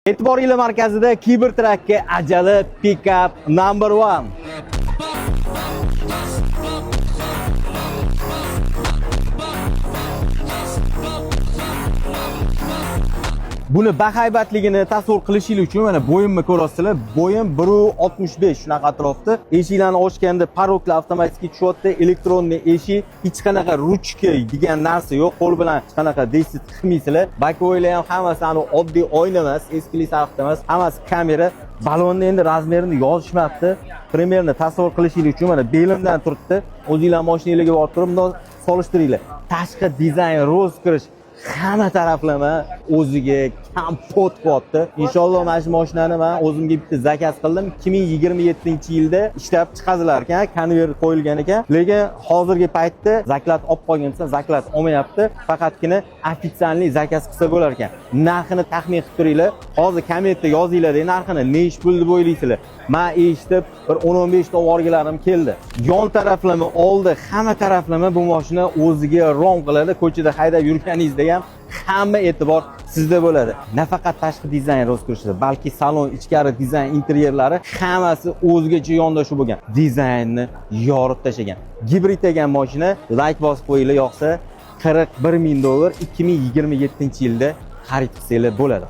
E'tiboringlar markazida Cybertruckga ajali pickup number 1. Buni bahaybatligini tasavvur qilishingiz uchun mana bo'yimni ko'rasizlar. Bo'yim 1.65 shunaqa atrofda. Eshiklarni ochganda paroklar avtomatik tushyapti. Elektronniy eshik, hech qanaqa ruchka degan narsa yo'q. Qo'l bilan hech qanaqa действие qilmaysizlar. Боковойlar ham hammasi anu oddiy oyna emas, eskilik sarqit emas, hammasi kamera. Balonni endi razmerini yozishmabdi. Примерно tasavvur qilishingiz uchun mana belimdan turibdi. O'zinglar mashinanglarga borib turib bundoq solishtiringlar. Tashqi dizayn, розыгрыш hamma taraflama o'ziga kompot qilyapti. Inshaalloh, mana shu mashinani man o'zimga bitta zakaz qildim. 2027-yilda ishlab chiqadilar ekan, konveyer qo'yilgan ekan. Lekin hozirgi paytda заклад olib qolgan desa, заклад olmayapti. Faqatgina официальный zakaz qilsa bo'lar ekan. Narxini taxmin qilib turinglar. Hozir kommentda yozinglar, narxini nechi pul deb o'ylaysizlar? Men eshitib bir 10-15 ta oborgilarim keldi. Yon taraflama, oldi, hamma taraflama bu mashina o'ziga rom qiladi. Ko'chada haydab yurganingizda ham hamma e'tibor sizda bo'ladi. Nafaqat tashqi dizayn розыгрышi, balki salon, ichkari dizayn, interyerlari hammasi o'zgacha yondashuv bo'lgan. Dizaynni yorib tashlagan. Gibrid degan mashina, like bosib qo'yinglar yoqsa, 41 ming dollar 2027-yilda xarid qilsanglar bo'ladi.